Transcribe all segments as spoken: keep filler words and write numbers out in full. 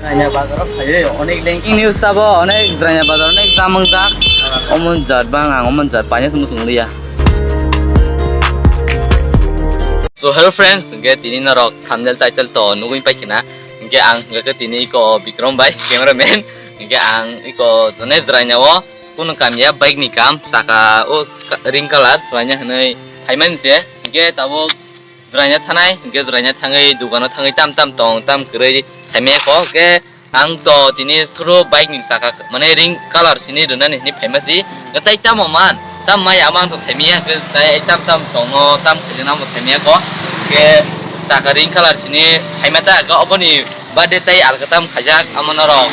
Jranya bazar o phaiwi onek lengki. News tabo onek Jranya bazar onek jam wngjak. Omon jat bang ang omon jat paina sumung sumung liya. So hello friends, hingke tini norok thumbnail title to nugui paikha na. Hingke ang hingke tini iko Bikram bai cameraman. Hingke ang iko jone Jranya o kunu kamya bike ni kam saka o ka-, ring colour swlaina hinui phaimani se. Hingke tabuk Jwraina thanai, hingke jwraina thangwi dukano thangwi tam tam tong, tam kwrwi saimaya ko, hingke ang to tini suru bike ni saka, mane ring colour sini rwnani hinwi phaima si, hingke tai tamo man, tam maya ama ang to saimaya, hingke tai tam tam tongno, tam khaijana bo saimaya ko, hingke saka ring colour sini phaima ta, hingke oboni bade tai alkatam khaijak, amo norok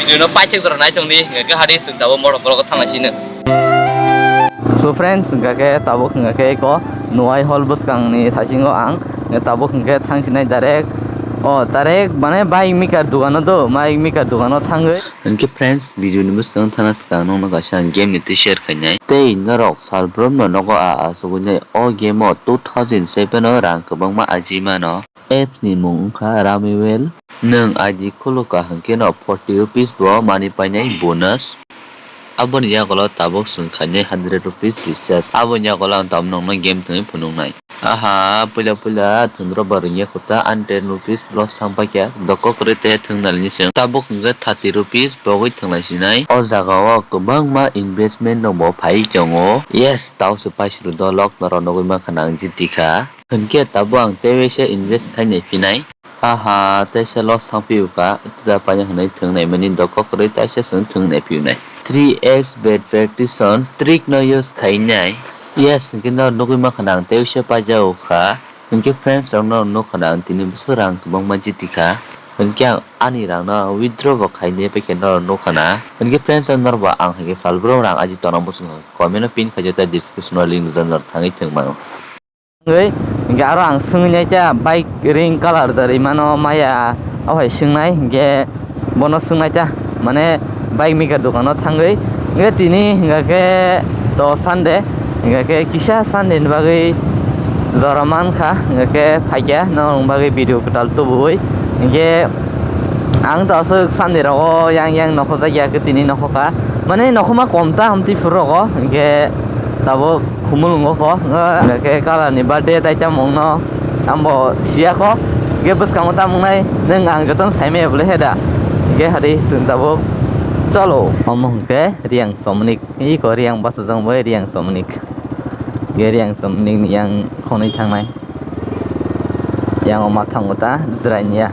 video no paithak jora naitongdi, hingke hari chwng tabuk motor block o thanglai sino. So friends, hingka khe tabuk hingka khe eko Nuai Hall bwskangni thasingo ang tabuk hingkhe thangsinai direct, o direct mane bike maker dukano do, bike maker dukano thangwi. Hingke friends, video ni bwskango thana swkang nokno kaisa ang game ni twi share khainai. Tei norok salbrumno nogo a asugwi nai o game o two thousand seven o rang kwbangma ajimano. Apps ni mung wngkha Ramiwel. Nwng I D khuluka hwnkhe no forty rupees bo manwi painai bonus. Aboni yagulo tabuk chwng khainai hundred rupees recharge. Aboni yagulo ang tabuk nokno game thwngwi phunuknai. Aha, puila puila thwngno ba rwngya khuta, ang ten rupees loss thang paikha. Dokok kwrwi tei thwng nalini chwng. Tabuk hwnkhe thirty rupees bogwi thwnglai sinai. O jaga o kwbangma investment rokbo phaiwi tongo. Yes, tau se paisru dolok norok nugwi mankha na ang jitikha. Hwnkhe tabuk ang tei waisa invest khai nai phinai. Haha, teisa loss thang phiyokha, tei paina hwnwi thwng naimani dokok kwrwi taisa chwng thwng nai phiyoknai. Three X bet prediction trick no use khainai. Yes, hwnkhe no nugwi mankha na ang tei waisa paijao kha. Hwnkhe friends rokno nukha na ang tini bwswk rang kwbangma jitikha. Hwnkhe ang ani rangno withdraw bo khainai paikhe norok nukha na. Hwnkhe friends rok norokbo ang hai khe salbrum rang aji tongna muchung comment o pin khaijak tei description o link nukjak norok thangwi thwng mano. Hwnkhe aro ang swngwi naikha bike ring colour da rwimano maya, o hai swngnai, hwnkhe bono swngnaikha, mane bike maker dukano thangwi. Hwnkhe tini hwnkha khe to Sunday, hwnkha khe kisa Sunday ni bagwi jora mankha, hwnkha khe phaikha norokni bagwi video kwtal tubuwi. Hwnkhe ang to aswk Sunday rogo yang yang nokhojakya khe tini nokhokha, mane nokhoma komta hamtwi phuru rogo, hwnkhe tabuk khumulwngo kho, hwnkhe colour ni birthday tai tamo wngno, ambo siya kho, hwnkhe bwskango tamo wngnai, nwng ang jotono saimaya bwlai he da, hwnkhe hadi chwng tabuk cholo. Omo hwnkhe Riyang Somnik, iko Riyang bachajak bai Riyang Somnik, hwnkhe Riyang Somnik ni yang khonwi thangnai, yang o ma thango ta Jwrainiya.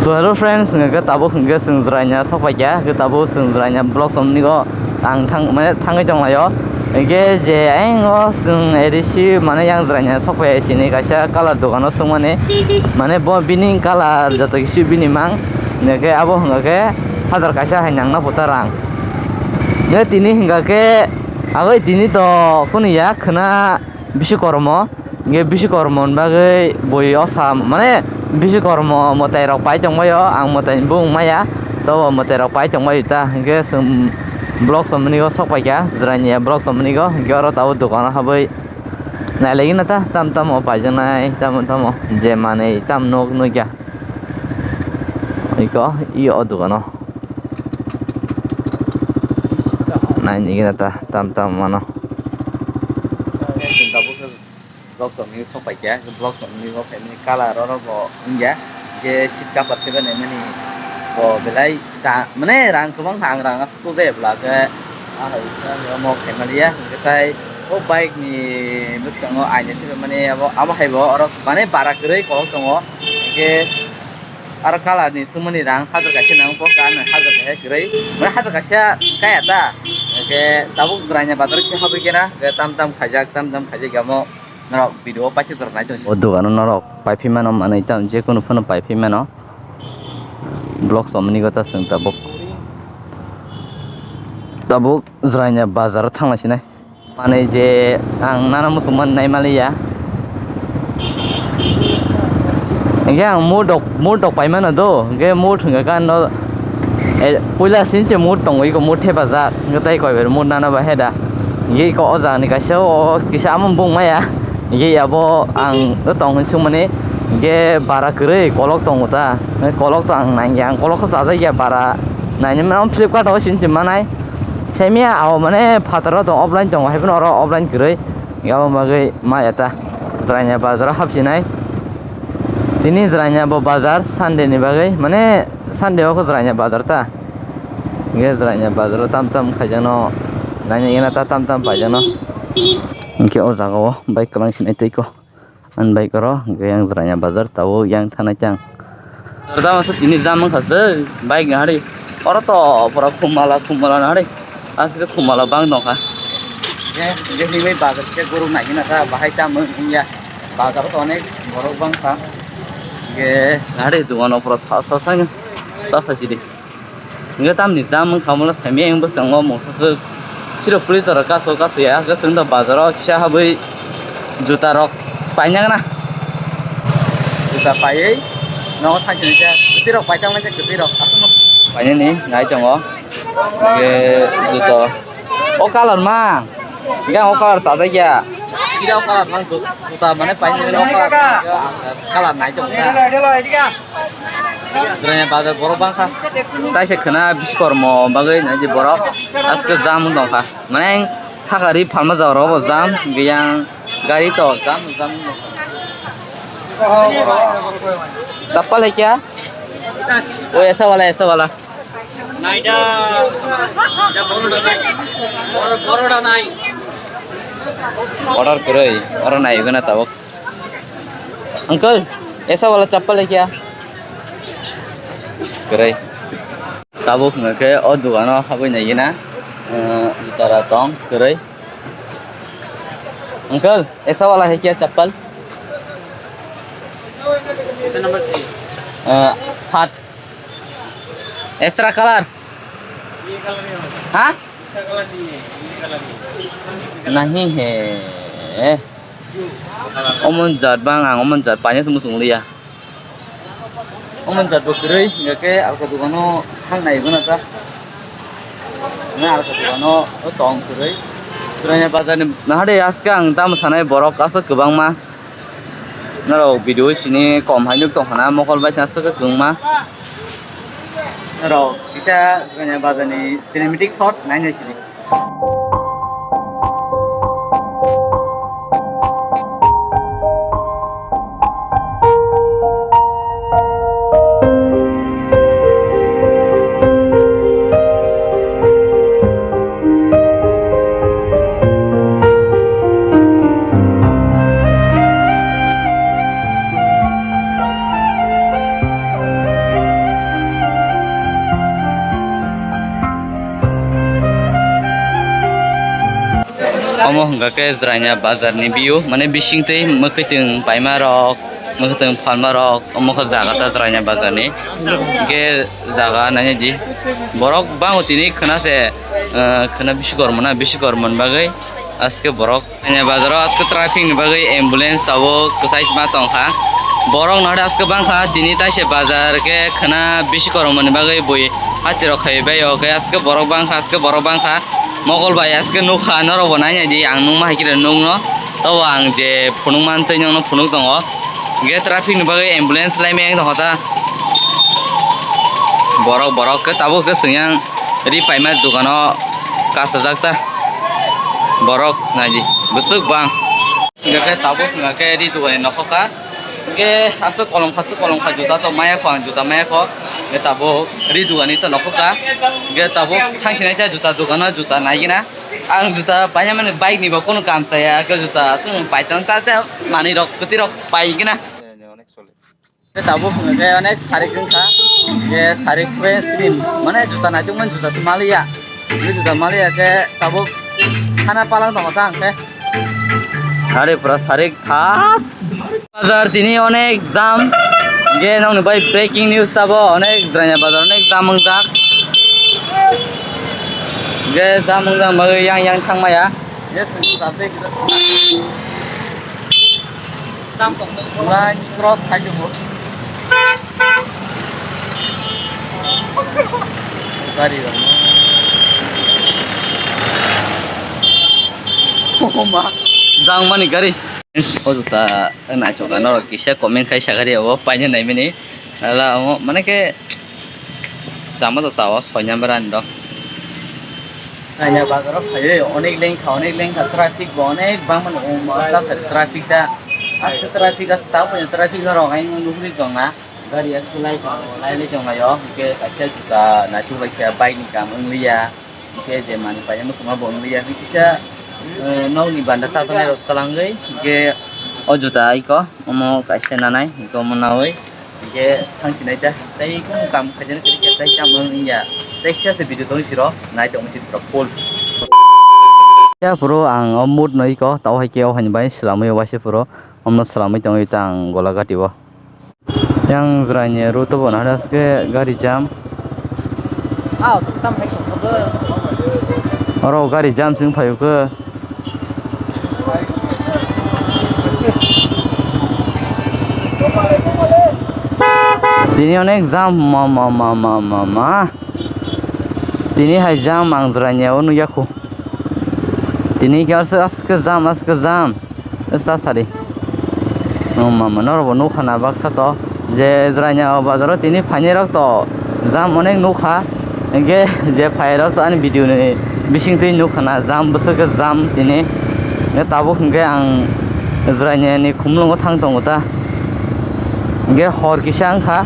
So hello friends, hwnkhe tabuk hwnkhe chwng Jwrainiya sokpaikha, hwnkhe tabuk chwng Jwrainiya vlog somnigo ang thang, mane thangwi tonglaio. Hwnkhe je ayang o chwng A D C mane yang Jwrainiya sokpaiya sini kaisa colour dukano swngmani, mane bo bini colour joto kisu bini mang, hwnkhe abo hwnkhe hajar kaisa hai nangna puta rang. Hwnkhe tini hwnkha khe agoi tini to kunu ya khwna bisi kormo. Hingke bisi kormo ni bagwi bui osa, mane bisi kormo mwtai rok pai tongbaio, ang mwtai ni bung maya, tobo mwtai rok pai tongbaio ta, hingke chwng vlog somni o sok paikha, Jwrainiya vlog somni o, hingke oro tabuk dukano habwi nailaigwino ta, tam tamo paijaknai, tamo tamo je manwi tam nuk nukya, iko i o dukano nainigwino ta, tam tamo mano. Vlog somni sok paikha, vlog somni o phaimani colour oro bo wngya, hingke seat cover khe naimani bo belai da, mane rang kwbang kha, ang rang aswk tubaya bwla khe, ah hai khe omo khaimaliya, hingke tai o bike ni bwskango aina thepamani abo, abo hai bo oro mane bara kwrwi kolok tongo, hingke aro colour ni swngmani rang hajar kaisa nang bo, hajar kaisa kwrwi, mane hajar kaisa kaya ta, hingke tabuk Jwrainiya bazar se habwi khe na, hingke tam tam khaijak, tam tam khaijak ya omo. Norok video o paithak jora nai tong. O dogano norok paiphi mano, manwi tam je kunu phano paiphi mano. Vlog somni gota chwng tabuk, tabuk Jwrainiya bazar o thangna sinai. Manwi je ang nana muchungmani naimaliya. Hingke ang mur dok, mur dok paimano do, hingke mur thwngkha khe ano, eh, puila sini se mur tongo, iko mur thepajak, hingke tei koi ber mur nana ba heda. Hingke iko o jaga ni kaisa o kisa amo bung maya, hingke abo ang o tong hwn sungmani, Hingke bara kwrwi kolok tongo ta. Kolok to ang nangya, ang kolok khe chajak ya bara. Naini mano Flipkart o sinchi manai. Semiya ao mane phataro tong offline tongo, haiphano oro offline kwrwi. Abo bagwi maya ta. Jwraini bazar o hapsinai. Tini jwraini bo bazar Sunday ni bagwi, mane Sunday o khe jwraini bazar ta. Hingke jwraini bazar o tam tam khaijakno. Naini ina ta tam tam paijakno. Hingke o jaga o bike kwlwng sinai twi ko. Ang bike oro hingke yang jwraini bazar tabuk yang thanai chang. Jam asa tini jam wngkha se bike ni hari. Oro to pura khumala khumala ni hari. Aswk khumala bang tongkha. Hingke himwi bazar khe guru nai hina ta bahai tamo wngya. Bazar to onek borok bangkha. Hingke hari dogan o pura thasa sasa sidi. Hingke tamni dam wngkha omo saimaya wngbo chwng o mungsa swk. Siro police rok kaso kaso ya, hwnkhe chwng da bazar o kisa habwi juta rok paina gana. Juta paiwi nogo thang sini khe kwtwi rok paitang lai khe kwtwi rok aswk no painani nai tongo. Hingke juta o colour ma. Hingke ang o colour chajak ya. Kisa o colour nang juta mane painani o colour nai tongo. Jwraini bazar borok bangkha. Taisa khwna bisi kormo bagwi naidi borok aswk jam wng tongkha. Mane saka ri phalma jaga rok bo jam, hwnkhe yang gari to jam, jam wng tongkha. Chappal hai kya? O aisa wala, aisa wala. Naida. Boro, boro da nai. Order kwrwi, oro nai gana tabuk. Uncle, aisa wala chappal hai kya? Kwrwi. Tabuk hwnkhe o dogano habwi naigina, eh, jara tong kwrwi. Uncle, aisa wala hai kya chappal? Ito number three. Eh, sat. Extra color? Ye color nahi hoga. Ha? Dusra color nahi hai, ye color nahi. Nahi hai. Omon jat bang ang, omon jat paina se muchung liya. Omon jat bo kwrwi, hingke alka dogano thang nai gana ta. Hingke alka dogano o tong kwrwi. Jwraini bazar ni nahade aske ang tamo sanai borok aswk kwbangma. Norok video sini kom hai nuk tong khana mokol bai thang aswk kwbangma. Norok kisa Jwraini bazar ni cinematic shot nai nai sini. Omo hwnkha khe Jwraini bazar ni view, mane bising twi mwkhwtwng paima rok, mwkhwtwng phalma rok, omo khe jaga ta Jwraini bazar ni. Hwnkhe jaga naina di, borok bango tini khwna se, eh, khwna bisi kormo na, bisi kormo ni bagwi aske borok. Jwraini bazar o aske traffic ni bagwi ambulance tabuk kwchai ma tongkha. Borok no aske bangkha tini taise bazar khe khwna bisi kormo ni bagwi bui hati rok khai bai o khe aske borok bangkha, aske borok bangkha. Mokol bai aske nukha norok bo nai nai di, ang nukma hai khe nukno. Tobo ang je phunuk man twi nokno phunuk tongo. Hwnkhe traffic ni bagwi ambulance lai maya wng tongkha ta. Borok, borok khe tabuk khe chwng yang ri paima dogano kasajak ta. Borok nai di, bwswk bang. Hwnkhe tabuk hwnkhe ri dogani nokho kha. Hwnkhe aswk kolom kha, aswk kolom kha, juta to maya kho ang, juta maya kho. Hwnkhe tabuk ri dogani to nokho kha. Hwnkhe tabuk thang sinai ta juta dogano juta nai gina. Ang juta paina mani bike ni bo kunu kam chaya, hwnkhe juta aswk paitang ta ta manwi rok kwtwi rok pai gina. Tabuk hwnkhe onek sarik wngkha, je sarik khe slim, mane juta naitukmani juta se maliya, je juta maliya khe tabuk khana palang tongo ta ang khe. Are pura sarik thas. Bazar tini onek jam, je nokni bai breaking news tabo onek Jwraini bazar onek jam wngjak, je jam wngjak bagwi yang yang thangmaya. Yes, tate. Line cross khai tongo. Gari rok. Oh ma. Jang mani gari. O juta naithok kha, norok kisa comment khai sakha di, abo paina naimani. Ala omo mane khe chama to chao, soi number ani do. Kanya bazar o phaiwi onek lengkha, onek lengkha, traffic bo onek bangmani, o ma ta sa traffic ta. Aste traffic, aste ta poino traffic norok ang nugwi tongna. Gari aste lai tongo, lai lai tonglaio, hwnkhe kaisa juta naithok lai kha, bike ni kam wngliya. Hwnkhe je manwi paina muchungma bo wngliya, hwnkhe kisa, eh, nokni banda chajaknai rok twlangwi, hwnkhe o juta aiko omo kaisa nanai, hwnkhe omo nawi, hwnkhe thangsinai ta, tei kunu kam khaijani kwrwi khe tei tamo wngya, tei kisa se video tongwi siro nai tongwi siro full. Ya phuru ang o mood no iko, tau hai khe o haini bai swlamwi waisa phuru, omo swlamwi tongwi ta ang Golagati o. Yang jwraini road o bo nahar aske gari jam. Oro gari jam chwng phaio khe. Tini onek jam ma, ma, ma. Tini hai jam ang jwraini o nukya khu. Tini khe aske jam, aske jam. Sa sadi. Oh mama, norok bo nukha na baksa to. Je jwraini o bazar o tini phainai rok to jam onek nukha. Hwnkhe je phai rok to ani video ni bising twi nukha na jam bwswk khe jam tini. Hwnkhe tabuk hwnkhe ang jwraini ni khumlungo thang tongo ta. Hwnkhe hor kisa wngkha.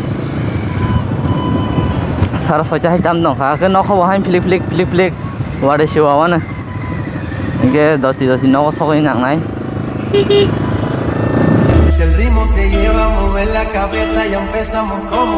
Sara soita hai tam tongkha. Hwnkhe nokho bo hai philik philik philik philik wari se wawano. Hwnkhe doti doti nogo sogwi nangnai. Si el ritmo te lleva a mover la cabeza, ya empezamos como